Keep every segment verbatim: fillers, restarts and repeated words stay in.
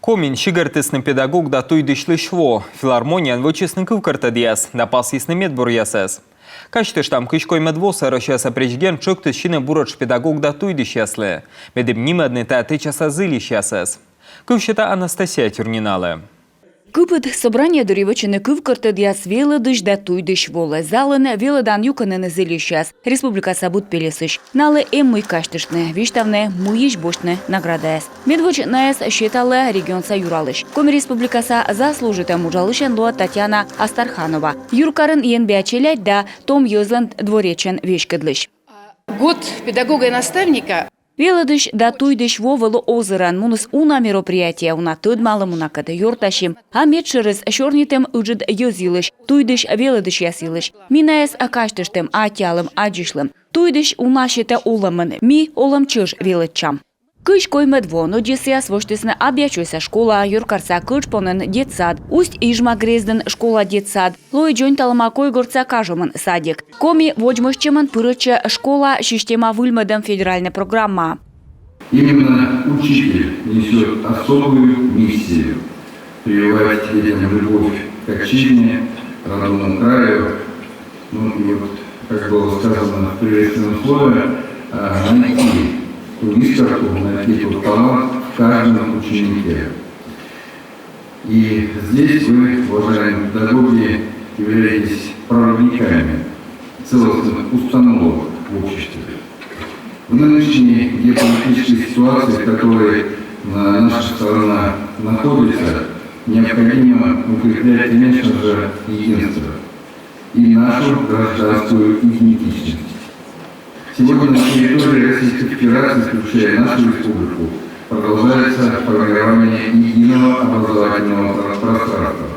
Комиын сигӧртісны педагог да туйдысьлысь во. Филармонияын вӧчисны кывкӧртӧдъяс да пасйисны медбуръясӧс. Казьтыштам, кызь коймӧд восӧ Россияса президент тшӧктіс сины буретш педагог да туйдысьяслы, медым нимӧдны та тэчаса зільысьясӧс. Кыв сета Анастасия Тюрниналы. Кыпыд собрание дырйи вӧчӧны кывкӧртӧдъяс велӧдысь да туйдысь волӧ. Залын велӧдан юкӧнын зільысьяс республикаса быд пельӧсысь. Налы эм мый казьтыштны, висьтавны, мыйысь босьтны наградаяс. Медводз найӧс сеталӧ регионса юралысь. Коми Республикаса заслужитӧм уджалысьӧн лоӧ Татьяна Астарханова, юркарын енбиа челядь да том йӧзлӧн дворечӧн веськӧдлысь. Год педагога и наставника. Велӧдысь да туйдысь во вӧлі озырӧн. Муніс уна мероприятие, уна тӧдмалім, унакӧд ёртасим. А медшӧрыс, сёрнитім ыджыд йӧз йылысь, туйдысь велӧдысьяс йылысь. Ми найӧс казьтыштім, аттьӧалім, аддзысьлім. Туйдысь уна сетӧ олӧмын, ми олӧм чӧж велӧдчам. Кызь коймӧд воын ӧдйӧсъяс восьтісны Абъячойса школа, Юркарса Кӧджпонын детсад, Усть-Ижма грездын школа-детсад, лои дзоньталӧма Койгортса Кажомын садик. Коми водзмӧстчӧмӧн пырӧдчӧ школа система выльмӧдӧм федеральнӧй программаӧ. Именно учитель несёт особую миссию прививать детям любовь к отчизне, родному краю. Ну и вот, как было сказано в приветственном слове, а, найти ту искорку, найти тот талант в каждом ученике. И здесь вы, уважаемые педагоги, являетесь проводниками целостных установок в обществе. В нынешней геополитической ситуации, в которой, э, наша страна находится, необходимо укреплять, конечно же, единство и нашу гражданскую идентичность. Сегодня на территории Российской Федерации, включая нашу республику, продолжается формирование единого образовательного про-, пространства,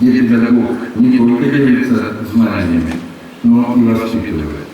где педагог не только делится знаниями, но и воспитывает.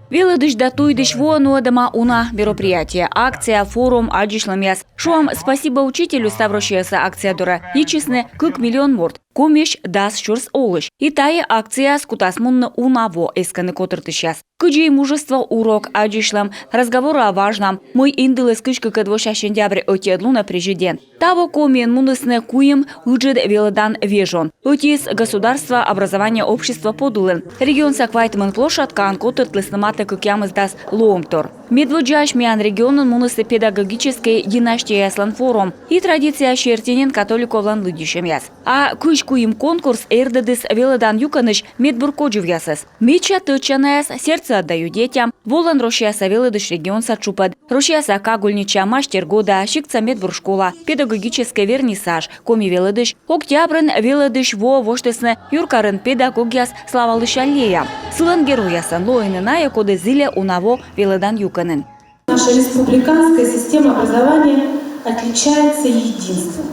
Велӧдысь да туйдысь воӧ нуӧдӧма уна мероприятие, акция, форум, аддзысьлӧмъяс. «Шуам спасибо учителю» ставроссияса акция дорӧ йитчисны кык миллион морт, Комиысь дас сюрс олысь. И тайӧ акцияас кутас мунны уна во, эскӧны котыртысьяс. Кыдзи и мужество урок, аддзысьлӧм, разговоры о важном, мый индыліс кызь кыкӧд вося сентябрь ӧтиӧд лунӧ президент. Таво Комиын мунісны куим ыджыд велӧдан вежон. Ӧтиыс государство, образование, общество подулын. Регионса квайтымын площадкаын котыртлісны матӧ кӧкъямысдас лоӧмтор. Медводдзаысь миян регионын мунісны педагогическӧй династияяслӧн форум и традиция серти нин католиковлӧн лыддьысьӧмъяс. А кызь куим конкурс эрдӧдіс велӧдан юкӧнысь медбур кодзувъясӧс. Медся тӧдчанаяс «Сердце отдаю детям», волӧн Россияса велӧдысь регионса тшупӧд, Россияса «Кагульнича», «Мастер года», сиктса медбур школа, педагогическӧй вернисаж, коми велӧдысь. Октябрын велӧдысь воӧ восьтісны юркарын педагогъяс славалысь аллея. Сылӧн геройясӧн лоины найӧ, коді зільӧ уна во велӧдан юкӧнын. Наша республиканская система образования отличается единством.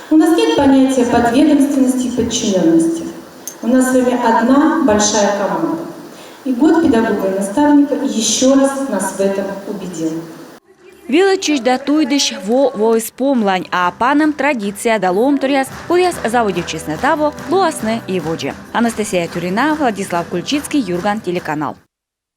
У нас нет понятия подведомственности и подчиненности. У нас с вами одна большая команда. И год педагога и наставника еще раз нас в этом убедил. Велӧдчысь да туйдысь во воис помлань, а панӧм традиция да лоӧмторъяс, кодъяс заводитчисны таво, лоасны и водзӧ. Анастасия Тюрина, Владислав Кульчицкий, «Юрган» телеканал.